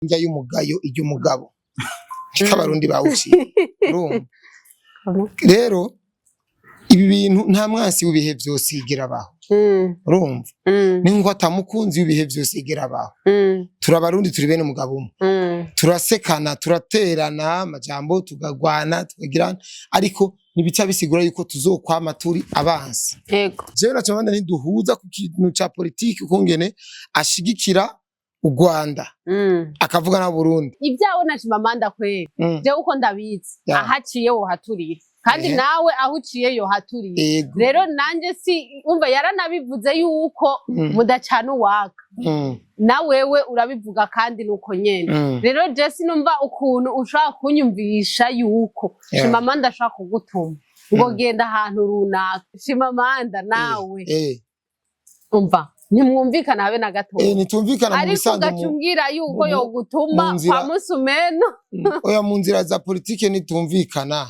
Indya y'umugayo irya umugabo, niko Abarundi bawuciye. Urumva rero, ibi bintu, nta mwansi w'ibihe vyose yigera abaho. Urumva, ni nkuko atamukunzi w'ibihe vyose yigera abaho. Turi Abarundi, turi bene umugabo umwe. Turasekana, turaterana amajambo, tugagwana, tukagira, ariko ntibica bisigura yuko tuzokwama turi abansi. Jewe na Chimamanda ntiduhuza ku kintu ca politiki, ukungene ashigikira u Rwanda, akavuga na Burundi. Ibyawe na Chimamanda kweri, jewe uko ndabizi, ahaciye wohaturira, kandi nawe aho uciye yohaturira. Rero nanje si umva, yaranabivuze yuko mudacana uwaka. Na wewe urabivuga, kandi nuko nyene. Rero je sinumva ukuntu ushobora kunyumvisha yuko Chimamanda ashobora kugutuma ngo genda ahantu runaka. Chimamanda nawe, umva, ntimwumvikana habe na gatoya. Ntitumvikana mu Ariko bisanzwe ugaca umbwira yuko yogutuma mu nzira- kwa Musumeno. Oya, mu nzira za politike ntitumvikana,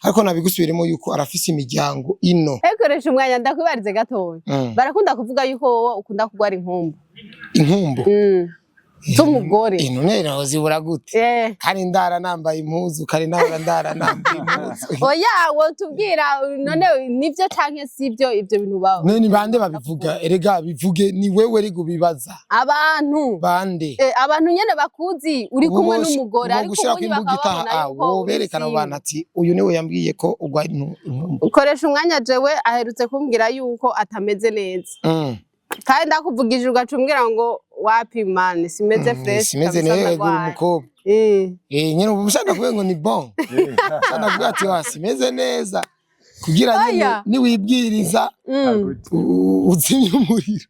ariko nabigusubiremo yuko arafise imiryango ino. Ekoresha umwanya, ndakwibarize gatoya. Barakunda kuvuga yuko wowe ukunda kurwara inkumbu. Inkumbu? Z'umugore. None zibura gute? Kandi ndara nambaye impuzu, kandi nahora ndara nambaye impuzu. Oya, wotubwira none nivyo canke sivyo ivyo bintu bawe? None ni bande babivuga? Erega bivuge, ni wewe uri kubibaza. Abantu. Bande? Abantu nyene bakuzi uri kumwe n'umugore, ariko gushirako ubundi imbuga bakaba itaha, babona yuko uri woberekana abo single. bantu ati uyu niwe yambwiye ko urwaye inkumbu. Ukoresha umwanya, jewe aherutse kumbwira yuko atameze neza, kandi ndakuvugije ugaca umbwira ngo wapi man, simeze fresh. Simeze Kabisa, neza uri ndagwaye. umukobwa. Nyene ubu ushaka kuvuga ngo ni bon, ushaka kuvuga ati wa simeze neza kugira nyene Oya. niwibwiriza uzimye umuriro.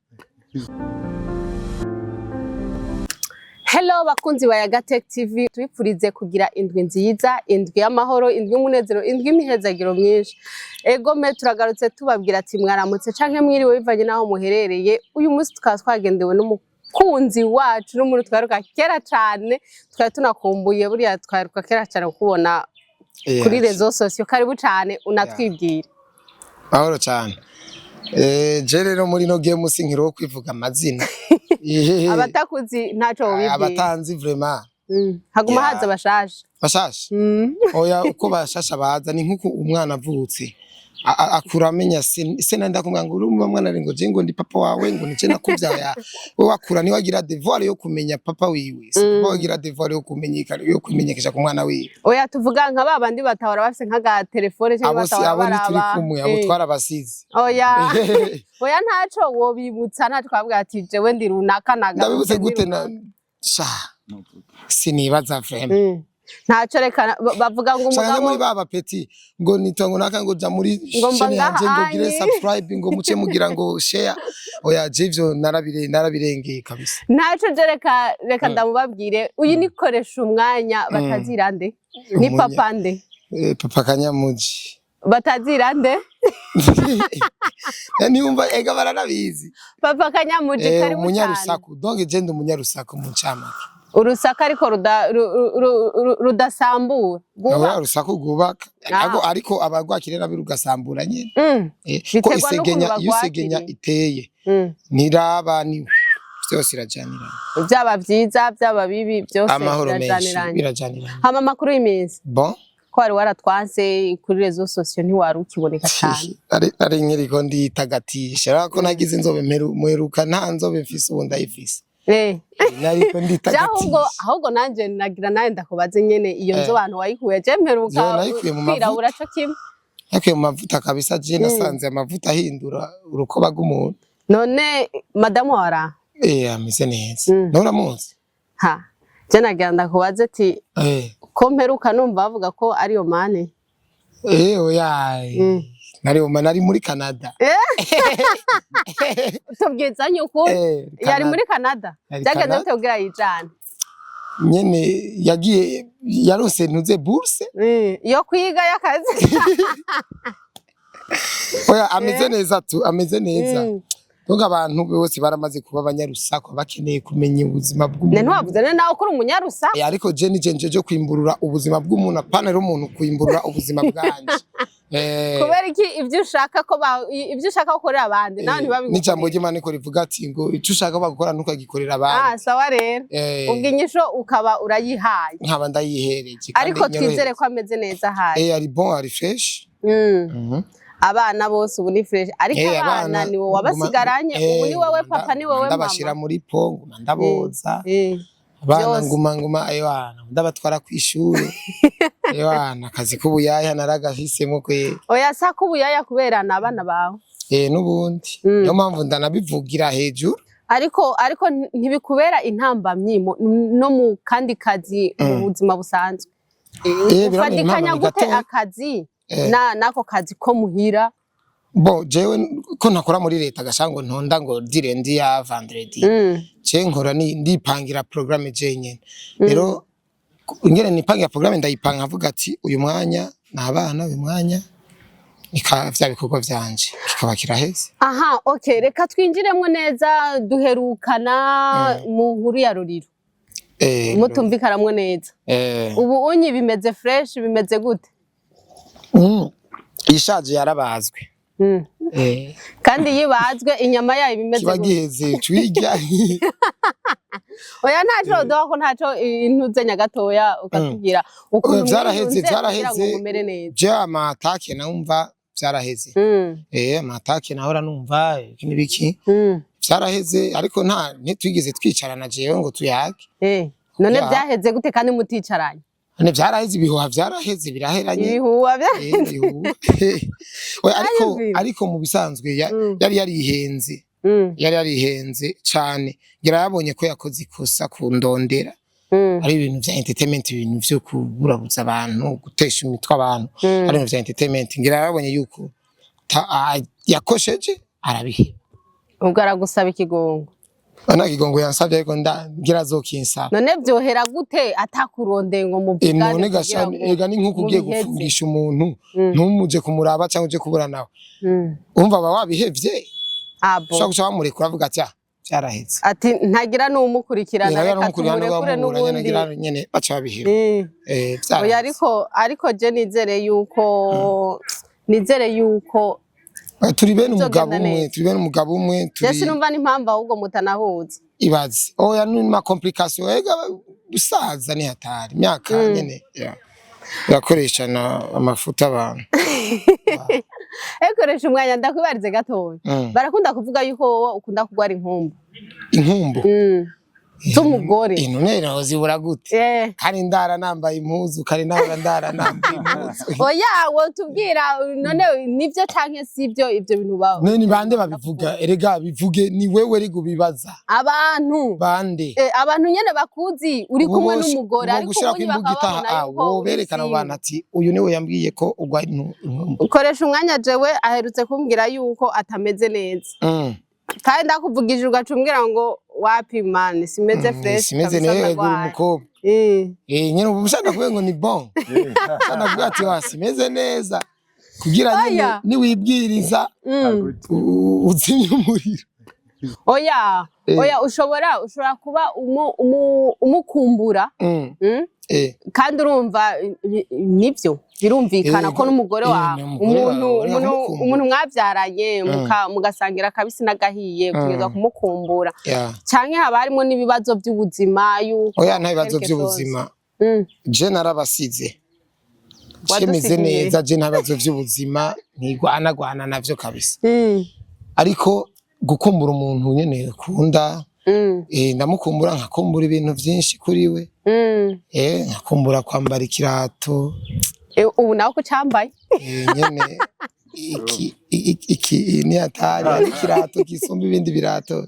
Hello bakunzi ba Yaga Tech TV, tubipfurize kugira indwi nziza, indwi y'amahoro, indwi y'umunezero, indwi y'imihezagiro myinshi. Ego me, turagarutse tubabwira ati mwaramutse canke mwiriwe, bivanye n'aho muherereye. Uyu munsi tukaba twagendewe n'umukunzi wacu, n'umuntu twaheruka kera cane, twari tunakumbuye. Buriya twaheruka kera cane kukubona kuri réseaux sociaux. Karibu cane, unatwibwira. Mahoro cyane. Je rero muri no game sinkiriho kwivuga amazina. Abatakuzi ntaco wobibwira. Abatanzi vraiment. Haguma haza bashasha. Bashasha? Oya, uko bashasha baza ni nkuko umwana avutse akura amenya se. Se nanda kumubwira ngo urumva mwana ari ngo je ngo ndi papa wawe, ngo nije nakuvyaya. We wakura niwe agira devoir yo kumenya papa wiwe, si papa agira devoir yo kumenyekana, yo kumenyekesha ku mwana wiwe. Oya, tuvuga nka ba bandi batahora bafise nk'aga telefone cyangwa Abo si batahora abo ntituri baraba. kumwe, abo twarabasize. Oya oya, ntaco wobibutsa, ntaco twabwira ati jewe ndi runaka nagarutse. Ndabibutse Ndi gute na runaka. sha, sinibaza vraiment. Ntaco, reka bavuga ngo Usanga umugabo muri baba petit ngo nitwa ngo naka, ngo ja muri Ngo mba chaîne yanje, ngo gire ngahanye. subscribe, ngo muce mugira ngo share. Oya, je ivyo narabirengeye kabisa. Ntaco, je reka ndamubabwire. Uyu ni koresha umwanya, batazira nde? Ni papa nde? Papa Kanyamuji. Batazira nde? Niwumva ega baranabizi. Papa Kanyamuji, karibu cane. Umunyarusaku, donc je ndi umunyarusaku mu ncamake. Urusaka ariko rudasambura. Oya, Rwubaka. urusaku rwubaka. Ariko abarwakire nabi rugasambura nyene. Ko Biterwa isegenya, n'ukuntu iyo isegenya bagwakiriye. iteye, ntiraba ni vyose, irajanirana. Byaba vyiza, byaba bibi, byose Amahoro menshi. birajaniranye. Birajanirana. Hama amakuru y'iminsi? Bon. Ko wari waratwanse kuri réseaux sociaux, ntiwari ukiboneka cyane. Nari nkiriko nditagatisha, urabona ko nagize inzobe, mperuka nta nzobe mfise, ubu ndayifise. Nariko Je ahubwo nditagatisha. Ahubwo nanje nagira nawe ndakubaze nyene, iyo nzo abantu wayikuye? Je mperuka Jewe nayikuye mu mavuta. kwirabura co kimwe. Nakuye mu mavuta kabisa. Je nasanze amavuta ahindura urukoba rw'umuntu. None madamu wara? Ameze neza. None uramuzi? Ha, je nagira ndakubaze ati ko mperuka numva bavuga ko ariyo mane. Oya. Nari muri Canada. Tubwizanye ukuri. Eh, Yari Canada. muri Canada? Yari Byagenze Canada. bite kugira yijane? Nyene yagiye yaronse ntuze bourse. Yo kwiga, y'akazi? Oya, ameze neza tu, ameze neza. Donc abantu bose baramaze kuba abanyarusaku, bakeneye kumenya ubuzima Ne bw'umuntu. ntiwavuze ne nawe ko uri umunyarusa? Ariko je ni je nje kwimbura ubuzima bw'umuntu, apana rero umuntu kwimburura ubuzima bwanje. Kubera iki ibyo ushaka ko ibyo ushaka gukorera abandi nawe ntibabigukorere? N'ijambo ry'Imana niko rivuga ati ngo icyo ushaka bagukora ntukagikorera Ah, abandi. sawa rero. Ubwo inyisho ukaba urayihaye. Nkaba ndayihereje kandi Ariko twizere nyorohereje. ko ameze neza ahaye. Ari bon, ari fresh. Abana bose ubu ni fresh, ariko abana ni wowe wabasigaranye ubu, ni wowe papa, ni wowe ndabashira mama. Muri po nguma ndaboza abana. Byose. Nguma ewana ndabatwara kw'ishure, ewana akazi k'ubuyaya naragahisemo kwe. Oya, sa kubuyaya kubera ni abana bawe. N'ubundi niyo mpamvu ndanabivugira hejuru. Ariko ntibikubera intambamyi no mu kandi kazi mu buzima busanzwe? Birabera Ufatikanya intambamyi gute gatoya. akazi na nako kazi ko muhira? Bo jewe ko ntakora muri leta gasha ngo ntonda ngo du lundi à vendredi, je nkora ni ndipangira programme je nyene. Rero ingene nipangira programme, ndayipanga nkavuga ati uyu mwanya ni abana, uyu mwanya nika vya bikorwa vyanje, kikaba kiraheze. Aha, okay, reka twinjiremo neza. Duherukana mu nkuru ya Ruriro, mutumvikaramwo neza. Ubu unyi bimeze fresh, bimeze gute? Ishaje yarabazwe. Kandi yibazwe inyama yayo bimeze Kiba gute? giheze twirya. Oya, ntaco doha ko ntaco intuzenya gatoya ukatubwira ukuntu Vyaraheze. mwiyunze kugira ngo Vyaraheze. mumere neza. Je ama attaques numva vyaraheze. Ama attaques nahora numva iki n'ibiki vyaraheze, ariko nta ntitwigeze twicarana jewe ngo tuyage. None Ya. vyaheze gute kandi muticaranye? None vyaraheze, ibihuha vyaraheze, biraheranye. Ibihuha vya Ibihuha. Oya, ariko Vyaraheze. ariko mu bisanzwe yari yarihenze. Yari yarihenze cane, ngira yabonye ko yakoze ikosa kundondera. Ari ibintu vya entertainment, ibintu vyo kuburabuza abantu, gutesha imitwe abantu. Ari ibintu vya entertainment, ngira yabonye yuko yakosheje arabiheba. Ubwo aragusaba ikigongo? Nta kigongo yansavye, ariko ngira azokinsaba. None vyohera gute atakurondeye ngo muvugane None kugira gasha ngo ega ni nkuko ugiye mubiheze? gufungisha umuntu, ntumuje kumuraba cyangwa uje kubura nawe. Umva aba wabihevye. Abo. Ushobora guca wamurekura avuga ati ah, vyaraheze. Ati ntagira n'umukurikirana, Rero reka n'umukurikirana tumurekure n'uwamuburanye n'ubundi. nagira nyene baca babiheba. Oya. Vyaraheze. Ariko je nizere yuko Turi bene umugabo bizogenda umwe. neza. Turi bene umugabo umwe. Je Turi sinumva n'impamvu ahubwo mutanahuza. Ibaze, oya, ni ma complication ega gusaza ni hatari, imyaka nyene ya irakoresha na amafuta abantu. Ekoresha umwanya ndakwibarize gatoya. Barakunda kuvuga yuko wowe ukunda kurwara inkumbu. Inkumbu? Z'umugore. None zibura gute? Kandi ndara nambaye impuzu, kandi nahora ndara nambaye impuzu. Oya, wotubwira none nivyo canke sivyo ivyo bintu bawe? None ni bande babivuga? Erega bivuge, ni wewe uri kubibaza. Abantu. Bande? Abantu nyene bakuzi uri kumwe n'umugore, ariko gushira ubunye imbugita bakaba babona yuko wo uri berekana abo single. bantu ati uyu niwe yambwiye ko ugwa inkumbu. Ukoresha umwanya, jewe aherutse kumbwira yuko atameze neza. Kandi ndakuvugije ugaca umbwira ngo wapi man, simeze fresh. Simeze kabisa, neza uri ndagwaye. umukobwa. Nyene ubu ushaka kuvuga ngo ni bon, ushaka kuvuga ati wa simeze neza kugira nyene Oya. niwibwiriza uzimye umuriro. Oya. Oya, ushobora kuba umukumbura. Kandi urumva nibyo birumvikana ko n'umugore wawe Ni umugore umuntu wawe, uriya umuntu kumukumbura. umuntu mwabyaranye mugasangira akabisi n'agahiye, kugeza kumukumbura, canke haba harimo n'ibibazo by'ubuzima yuko Oya, nta bibazo quelque by'ubuzima. chose. Je narabasize, je meze Wadusigiye. neza, je nta bibazo by'ubuzima ntigwanagwana navyo kabisa. Ariko gukumbura umuntu nyene ukunda, ndamukumbura, nkakumbura ibintu vyinshi kuri we. Nkakumbura kwambara ikirato. Ubu nawe ko ucambaye? Nyene iki iki ni hatari, ari ikirato kisumba ibindi birato.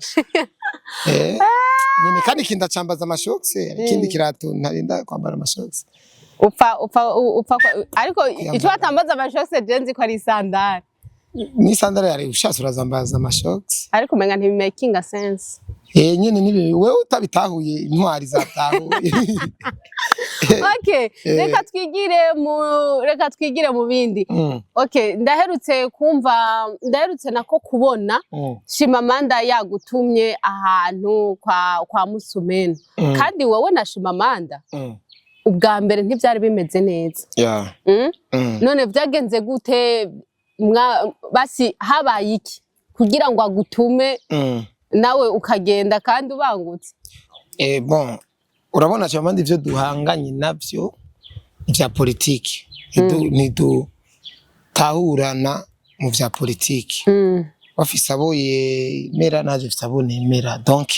Nyene kandi ikindi acambaza amashokse, ikindi kirato ntarinda kwambara amashokse. Upfa ariko icyo watambaza amashokse, je nzi ko ari isandari. N'isandari yari ushatse urazambaza amashokse. Ariko umenga ntibimakinga sense. Nyene nibi wewe utabitahuye, intwari zatahuye. Okay, reka twigire mu bindi. Okay, ndaherutse kumva, ndaherutse nako kubona Shimamanda yagutumye ahantu kwa Musumeno. Kandi wowe na Shimamanda Ubwa mbere ntivyari bimeze neza. None vyagenze gute? Basi habaye iki kugira ngo agutume nawe ukagenda kandi ubangutse? Bon, urabona cyane ivyo duhanganye navyo vya politiki, ntidutahurana mu vya politiki. Bafise abo yemera, nanje mfise abo nemera. Donc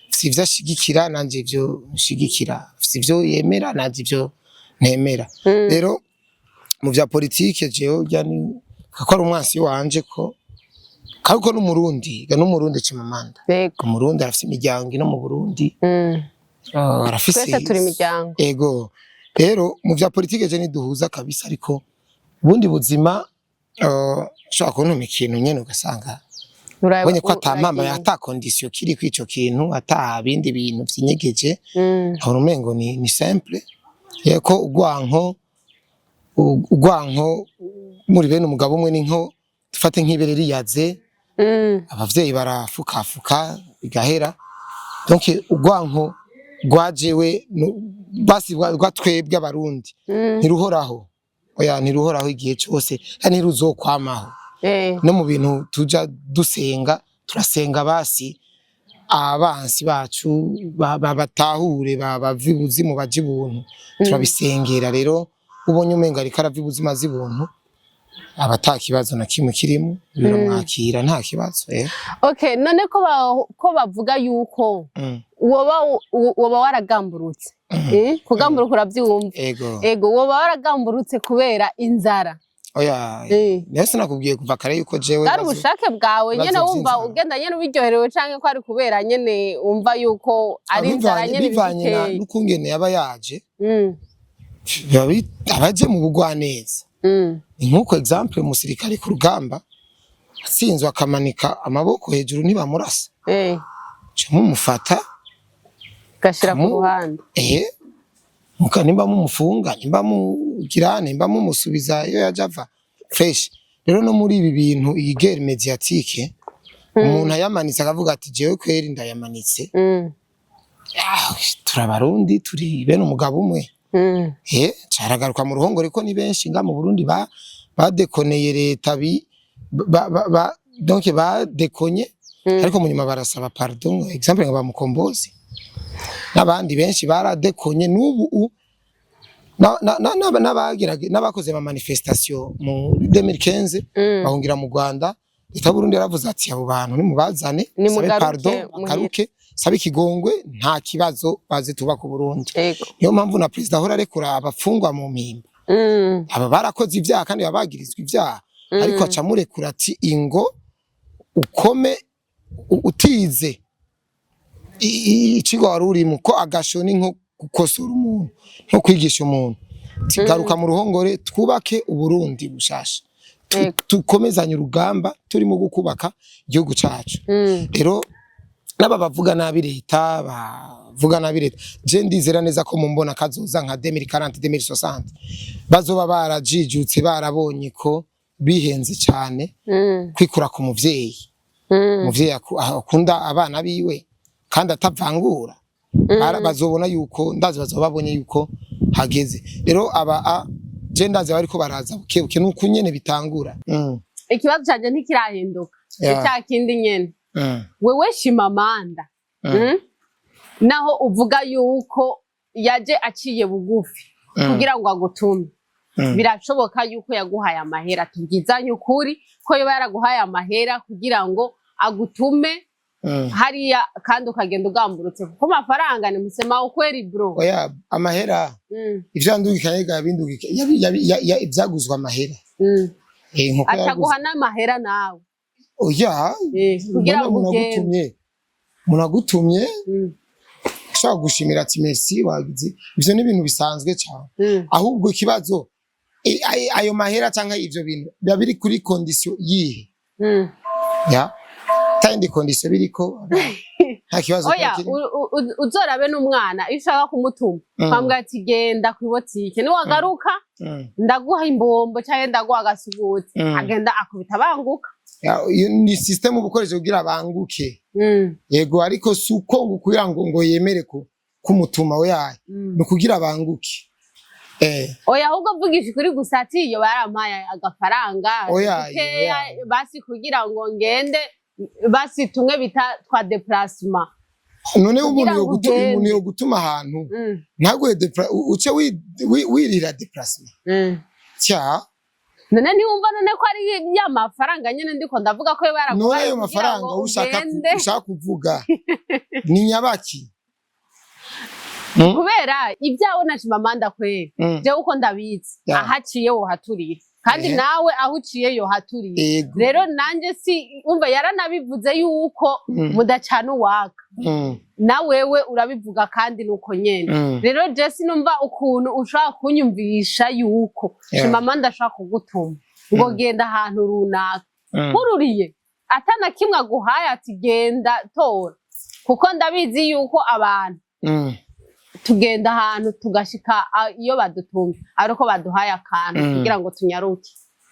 mfise ivyo ashigikira, nanje ivyo nshigikira. Mfise ivyo yemera, nanje ivyo ntemera. Rero mu vya politike jewe urya ni ko ari umwansi wanje, ko ariko n'Umurundi ga, n'Umurundi Chimamanda. Umurundi arafise imiryango ino mu Burundi. Arafise Twese turi imiryango. Ego, rero mu vya politike je niduhuza kabisa, ariko ubundi buzima ushobora kuntuma ikintu nyene ugasanga ubonye ko ata mpamvu, Uragenda. ata condition kiri kw'ico kintu, ata bindi bintu vyinyegeje, nkabona umengo ni simple yeko ugwanko muri bene umugabo umwe ni nko dufate nk'ibere riyaze, abavyeyi barafukafuka bigahera. Donc ugwanko rwajewe basi rwa twebwe Abarundi ntiruhoraho, oya, ntiruhoraho igihe cose kandi ntiruzokwamaho. No mu bintu tuja dusenga, turasenga basi abansi bacu batahure, bave ibuzimu baje ibuntu, turabisengera. Rero ubonye umengo ariko arava ibuzimu aza ibuntu, aba ata kibazo na kimwe kirimo, biramwakira nta kibazo. Okay, none ko bavuga yuko woba waragamburutse. Kugamburuka uravyumva? Ego. Ego, woba waragamburutse kubera inzara? Oya. Nayo sinakubwiye kuva kare yuko jewe Bwari ubushake bwawe nyene, ibibazo wumva vy'inzara. ugenda nyene ubiryoherewe, canke ko ari kubera nyene wumva yuko ari inzara nyene Bivanye na biguteye? n'ukungene yaba yaje, abaje mu bugwaneza. Ni nk'uko exemple umusirikare ku rugamba atsinzwe akamanika amaboko hejuru ntibamurasa, ca mumufata Gashira ku ruhande. Muka nimba mumufunga, nimba mugira, nimba mumusubiza iyo yaje ava, fresh. Rero no muri ibi bintu, iyi guerre médiatique, umuntu ayamanitse akavuga ati jewe kweri ndayamanitse. Ah, turabarundi, turi bene umugabo umwe. Caragaruka mu ruhongore ko ni benshi nga mu Burundi badekoneye leta bi ba, ba, ba, donc badekonye, ariko mu nyuma barasaba pardon. Exemple nka bamukombozi n'abandi benshi baradekonye n'ubu n'abakoze ama manifestation mu 2015 bahungira mu Rwanda. Leta y'u Burundi yaravuze ati abo bantu nimubazane, sabe Nimugaruke pardon, muhira. bagaruke, sabe ikigongwe, nta kibazo, baze tubaka Burundi. Niyo mpamvu na perezida ahora arekura abafungwa mu Mpimba. Aba barakoze ibyaha kandi baba bagirizwa ibyaha, ariko aca amurekura ati ingo ukome utize icigwa wari urimo, ko agasho ni nko gukosora umuntu, nko kwigisha umuntu. Ati, garuka mu ruhongore twubake Uburundi bushasha. Tukomezanye urugamba turimo kubaka igihugu cacu. Rero n'aba bavuga nabi leta, bavuga nabi leta, je ndizera neza ko mumbona kazoza nka 2040, 2060 bazoba barajijutse, barabonye ko bihenze cyane kwikura ku muvyeyi. Umuvyeyi akunda abana biwe kandi atavangura. Bazobona yuko, ndazi bazoba babonye yuko hageze. Rero aba je ndazi bariko baraza buke buke, nuko nyene bitangura. Ikibazo canje ntikirahinduka. Ni kindi nyene. Wewe Chimamanda, Naho uvuga yuko yaje aciye bugufi kugira ngo agutume, birashoboka yuko yaguhaye amahera. Tubwizanye ukuri ko yoba yaraguhaye amahera kugira ngo agutume hariya kandi ukagenda ugamburutse, kuko amafaranga ni musema ukweli, bro. Oya, amahera, ivyo yandungikanye yabindungika ivyaguzwe amahera. Nkuko yaguze. Acaguha n'amahera nawe? Oya. Kugira Mbona ngo umuntu ugende. agutumye, umuntu agutumye ushobora gushimira ati merci wagize, ivyo ni ibintu bisanzwe cyane. Ahubwo ikibazo, ayo mahera cyangwa ivyo bintu biba biri kuri condition yihe? Ya tayindi condition biriko, nta kibazo Oya. kiba kirimo. Uzorabe n'umwana iyo ushaka kumutuma, ukambwira ati genda kw'ibotike, niwagaruka ndaguha imbombo cyangwa ndaguha agasuguti, agenda akubita abanguka. Ya, iyo ni system uba ukoresha kugira banguke. Yego, ariko si uko ngo kugira ngo yemere ko Kumutuma oyaye, ni ukugira banguke. Oya, ahubwo mvugisha ukuri gusa, ati iyo barampaye agafaranga Oya, dukeya, oya. basi kugira ngo ngende, basi tumwe bita twa déplacement. None umuntu Kugira yo ngo ugende. Umuntu yo gutuma ahantu ntaguhe uce wirira déplacement cya. None ntiwumva none ko ari ya mafaranga nyene ndiko ndavuga ko None baraguhaye ayo kugira mafaranga ngo ushaka ugende? Ushaka kuvuga ni nyabaki? Kubera ibyawe na Chimamanda kweri, jewe uko ndabizi, ahaciye wohaturira, kandi nawe aho uciye yohaturira. Rero nanje si umva, yaranabivuze yuko mudacana uwaka. Na wewe urabivuga kandi nuko nyene. Rero je sinumva ukuntu ushobora kunyumvisha yuko Chimamanda ashobora kugutuma ngo genda ahantu runaka, nkururiye atana kimwe aguhaye, ati genda tora, kuko ndabizi yuko abantu tugenda ahantu tugashika iyo badutumye ariko baduhaye akantu kugira ngo tunyaruke.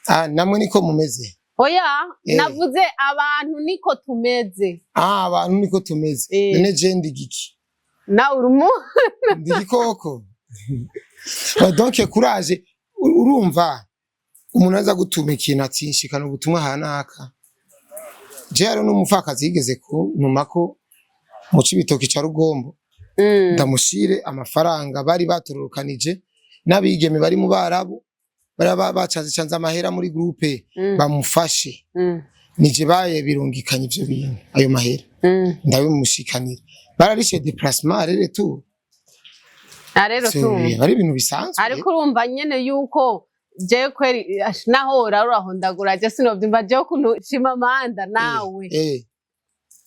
Ah, namwe niko mumeze? Oya, navuze abantu niko tumeze. Ah, abantu niko tumeze. None je ndi giki? Nawe urumu Ndi igikoko? Donc courage. Urumva umuntu aza gutuma ikintu ati nshikana ubutumwa hanaka, je hariho n'umupfakazi yigeze kuntuma ko mu Cibitoki ca Rugombo ndamushire amafaranga bari batororokanije n'abigeme bari mu Barabu, bari bacanze canze amahera muri groupe, bamufashe. Nije baye birungikanye ivyo bintu, ayo mahera ndabimushikanira, bararishe déplacement aller-retour. Ah, rero So, tu ari ibintu bisanzwe. Ariko urumva nyene yuko jewe kweri naho urahondagura, je sinovyumva jewe ukuntu Chimamanda nawe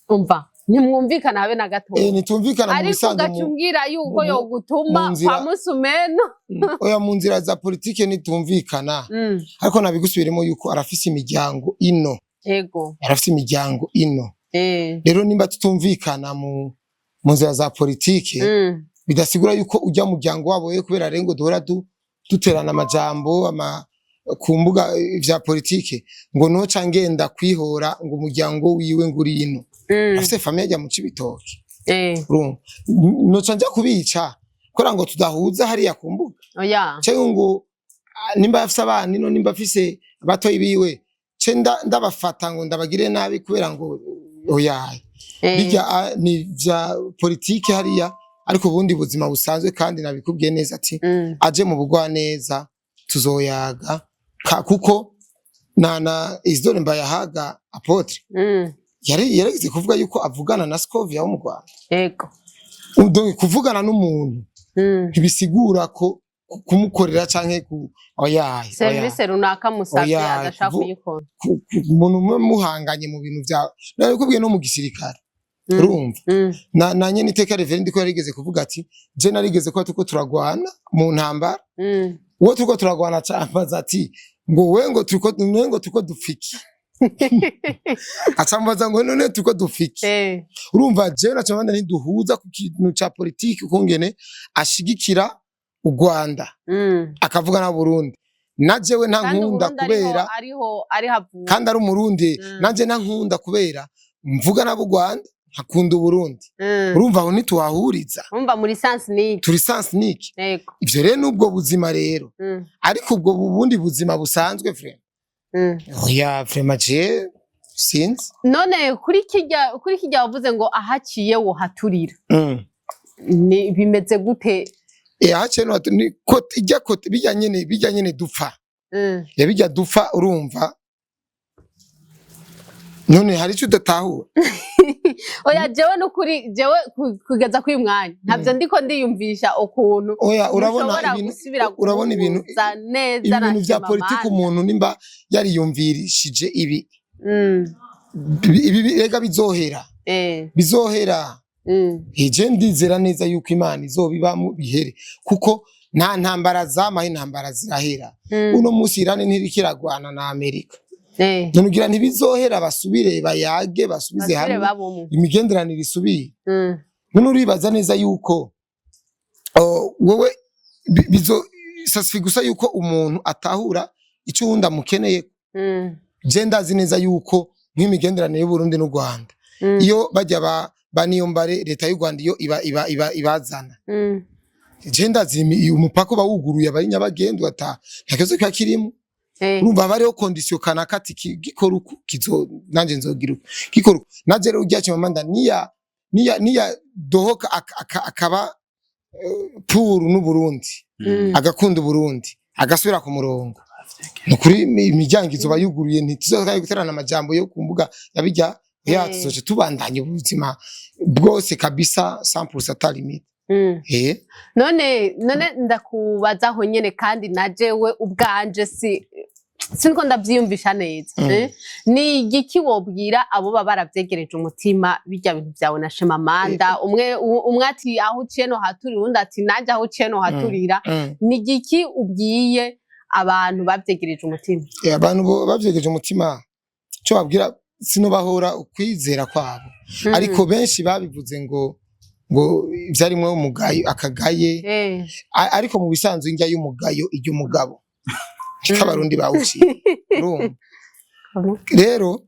umva ntimwumvikana habe na gatoya. Ntitumvikana mu Ariko bisanzwe ugaca umbwira yuko yogutuma mu nzira- kwa musumeno. Oya, mu nzira za politike ntitumvikana, ariko nabigusubiremo yuko arafise imiryango ino. Arafise imiryango ino. Rero nimba tutumvikana mu nzira za politike, bidasigura yuko ujya muryango wabo we, kubera rero ngo duhora duterana amajambo ku mbuga vya politike, ngo noca ngenda kwihora ngo umuryango wiwe ngo uri ino. Afise famille ajya mu Cibitoke. Urumva noca nja kubica kubera ngo tudahuza hariya ku mbuga? Oya. Cyangwa ngo nimba afise abana ino, nimba afise abatoyi biwe, ce ndabafata ngo ndabagire nabi kubera ngo oya. Bijya ni vya politike hariya, ariko ubundi buzima busanzwe, kandi nabikubwiye neza ati aje mu bugwa neza tuzoyaga, kuko na Isidore Mbayahaga apôtre yari yarageze kuvuga yuko avugana na Scovia wo mu Rwanda. Donc kuvugana n'umuntu ntibisigura ko kumukorera canke ku oya. Serivisi runaka musabye Oya, adashaka kuyikora. Umuntu umwe muhanganye mu bintu vya, nabikubwiye no mu gisirikare. Urumva na nyene iteka reverend ko yarigeze kuvuga ati je narigeze kuba turiko turagwana mu ntambara, uwo turiko turagwana cambaza ati ngo we ngo turiko none ngo turiko dupfiki, acambaza ngo none turiko dupfiki. Urumva jewe na Chimamanda ntiduhuza ku kintu ca politiki, ukungene ashigikira u Rwanda, akavuga na Burundi, na jewe Kandi ntankunda Uburundi ariho kubera ariho avuka. Kandi ari Umurundi. Nanje ntankunda kubera mvuga nabo u Rwanda, nkakunda Uburundi. Urumva aho ntituhahuriza. Umva muri sens ni Turi sens niki. Ivyo rero nubwo buzima rero, ariko ubwo bundi buzima busanzwe vraiment, oya, vraiment je sinzi. None kuri kijya wavuze ngo ahaciye wohaturira, ni bimeze gute? Haciye no ni côté ijya côté bijya nyene dupfa. Ya bijya dupfa, urumva none hari icyo udatahura? Oya, jewe nukuri jewe kugeza kuri uyu mwanya ntabyo ndiko ndiyumvisha ukuntu Oya, urabona mushobora ibintu gusubira urabona ibintu guhuza neza na ibintu vya politiki, Chimamanda. umuntu nimba yariyumvirishije ibi, ibi rega bizohera. Bizohera. Ije ndizera neza yuko Imana izobibamo bihere, kuko nta ntambara zamaho, intambara zirahera. Uno munsi Iran ntiriko iragwana na Amerika. None ugira ntibizohera basubire bayage, basubize Basubire hamwe, babumwe. imigenderanire isubire? None uribaza neza yuko wowe bizo sasifi gusa yuko umuntu atahura icyo uwundi amukeneye. Je ndazi neza yuko nk'imigenderanire y'Uburundi n'u Rwanda Iyo bajya ba Niyombare, leta y'u Rwanda iyo iba ibazana, je ndazi umupaka uba wuguruye, abari nyabagendwa, ata nta kibazo kiba kirimo. Urumva haba hariho condition kanaka ati gikora uku kizo, nanje nzogira uku, gikora uku. Naje rero urya Chimamanda niya dohoka akaba pour n'Uburundi, agakunda Uburundi, agasubira ku murongo, nukuri imiryango izoba yuguruye, ntituzokaye guterana amajambo yo ku mbuga yabijya ya. Tuzoca tubandanya ubuzima bwose kabisa, 100% ata limite. None ndakubazaho nyene, kandi na jewe ubwanje si siniko ndavyiyumvisha neza. Ni igiki wobwira abo baba baravyegereje umutima bijya bintu vyawe na Chimamanda? Umwe umwe ati aho uciye no haturira, uwundi ati nanje aho uciye no haturira. Ni igiki ubwiye abantu bavyegereje umutima? Abantu bavyegeje umutima, cyo babwira, sinobahora ukwizera kwabo. Ariko benshi babivuze ngo vyarimwo umugayo akagaye. Ariko mu bisanzwe indya y'umugayo ijya umugabo, niko abarundi bawuciye. Urumva rero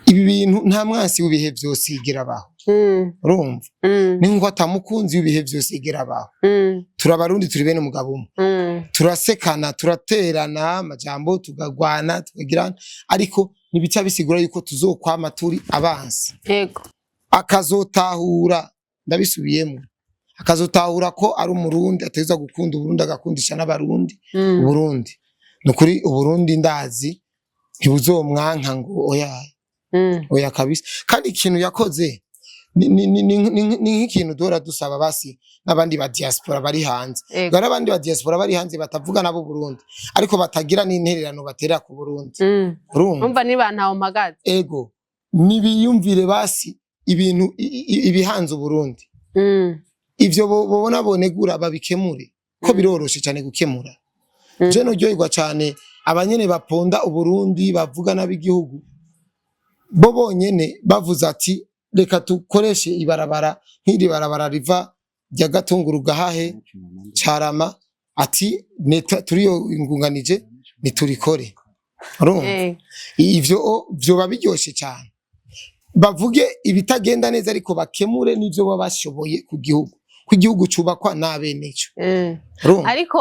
ibi bintu, nta mwansi w'ibihe vyose yigera abaho. Urumva, ni nkuko atamukunzi w'ibihe vyose yigera abaho. Turi abarundi, turi bene umugabo umwe. Turasekana, turaterana amajambo, tugagwana, tukagirana, ariko ntibica bisigura yuko tuzokwama turi abansi. Akazotahura, ndabisubiyemo, akazotahura ko ari umurundi, ategerezwa gukunda Uburundi, agakundisha n'abarundi. Uburundi, nukuri Uburundi ndazi ntibuzomwanka ngo oya. Oya kabisa. Kandi ikintu yakoze ni nk'ikintu duhora dusaba basi n'abandi ba diaspora bari hanze. Hari abandi ba diaspora bari hanze batavuga nabo Burundi, ariko batagira n'intererano batera ku Burundi. Urumva? Umva, niba ntawe mpagaze. Ego, nibiyumvire basi ibintu ibihanze Uburundi. Ivyo bobona bonegura babikemure, ko biroroshe cyane gukemura. Je noryoherwa cyane abanyene baponda Uburundi, bavuga n'abigihugu, bo bonyene bavuze ati reka dukoreshe ibarabara nk'iri barabara riva rya Gatunguru Gahahe Carama, ati neta turiyo ingunganije niturikore. Urumva? Ivyo vyoba biryoshe cyane. Bavuge ibitagenda neza, ariko bakemure n'ivyo baba bashoboye ku gihugu, ko igihugu cubakwa n'abeneco. Urumva? Ariko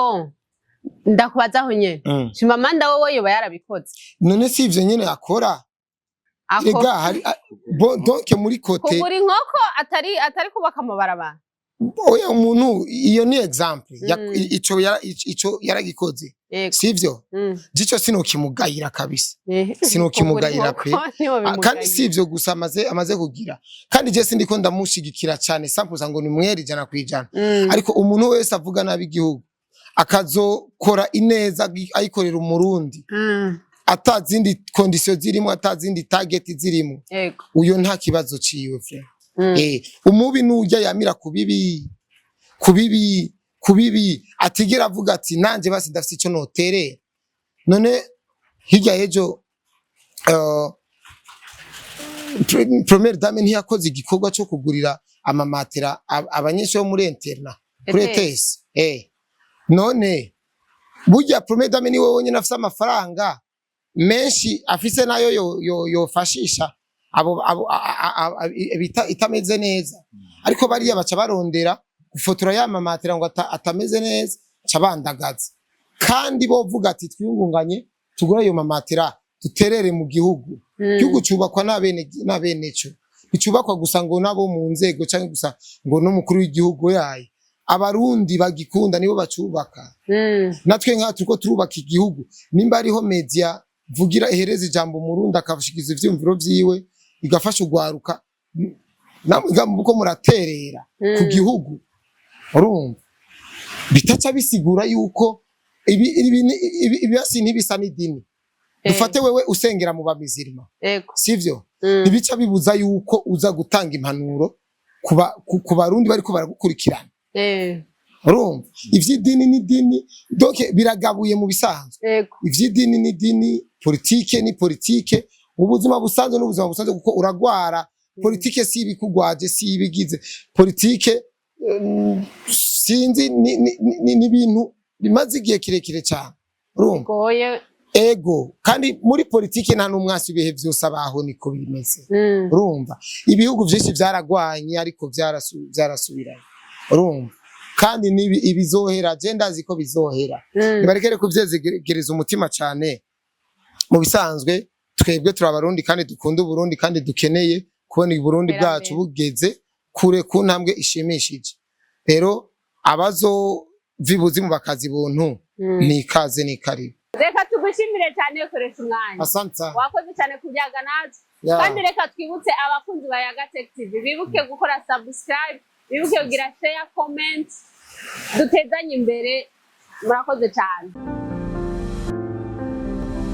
ndakubazaho nyene. Chimamanda wowe yoba yarabikoze? None si ivyo nyene akora? Rega hari donc muri côté Kugura inkoko atari kubaka amabarabara. Oya, umuntu iyo ni exemple. Ico yaragikoze. Sivyo? Jico sinokimugayira kabisa. Sinokimugayira Kugura pe. inkoko niho Kandi si bimugayira. ivyo gusa amaze kugira. Kandi je sindiko ndamushigikira cane sampuza ngo ni mweri 100%. Ariko umuntu wese avuga nabi igihugu akazokora ineza ayikorera umurundi, ata zindi condition zirimo, ata zindi target zirimo, uyo nta kibazo ciwe frère. Umubi nujya yamira kubibi, kubibi, kubibi, atigera avuga ati nanje basi ndafise ico noterera. None hirya y'ejo première dame ntiyakoze igikorwa cyo kugurira amamatera abanyeshuri bo muri internat kuri ETS. ETS? None burya première dame niwe wenyine afise amafaranga menshi, afise nayo yofashisha abo itameze neza, ariko bariya baca barondera gufotora ya mamatera ngo atameze neza, ca bandagaza. Kandi bovuga ati twiyungunganye, tugure ayo mamatera, duterere mu gihugu. Igihugu cubakwa n'abene cyo, nticubakwa gusa ngo nabo mu nzego cyangwa gusa ngo n'umukuru w'igihugu yaye. Abarundi bagikunda nibo bacubaka. Natwe nka turiko turubaka igihugu. Nimba ariho media vugira ihereza ijambo umurundi akashikiza ivyumviro vyiwe, igafasha ugwaruka, namwe muko muraterera ku gihugu. Urumva, bitaca bisigura yuko ibi ntibisa n'idini. Dufate wewe usengera mu bamizirima, sivyo? Ntibica bibuza yuko uza gutanga impanuro ku barundi bariko baragukurikirana. Urumva, ivy'idini n'idini, donc biragabuye mu bisanzwe. Ivy'idini n'idini, politike ni politike, ubuzima busanzwe n'ubuzima busanzwe, kuko uragwara. Politike si ibikugwaje, si ibigize politike. Sinzi, ni ibintu bimaze igihe kirekire cyane. Urumva? Goye. Ego, kandi muri politiki nta n'umwasi ibihe vyose abaho, niko bimeze. Urumva, ibihugu vyinshi vyaragwanye, ariko vyarasubiranye, urumva. Kandi nibi ibizohera, je ndazi ko bizohera. Nibarekere kuvyezegereza umutima cane. Mu bisanzwe twebwe turi Abarundi kandi dukunda Uburundi, kandi dukeneye kubona Uburundi Iterambere. bwacu bugeze kure, ku ntambwe ishimishije. Rero abazova ibuzimu bakaza ibuntu, ni ikaze, ni karibu. Reka tugushimire cyane, koresha umwanya. Asante sana. Wakoze cyane kubyaga natwe. Kandi reka twibutse abakunzi ba Yaga Tech TV bibuke gukora subscribe, bibuke kugira share, comment, dutezanye imbere. Murakoze cyane.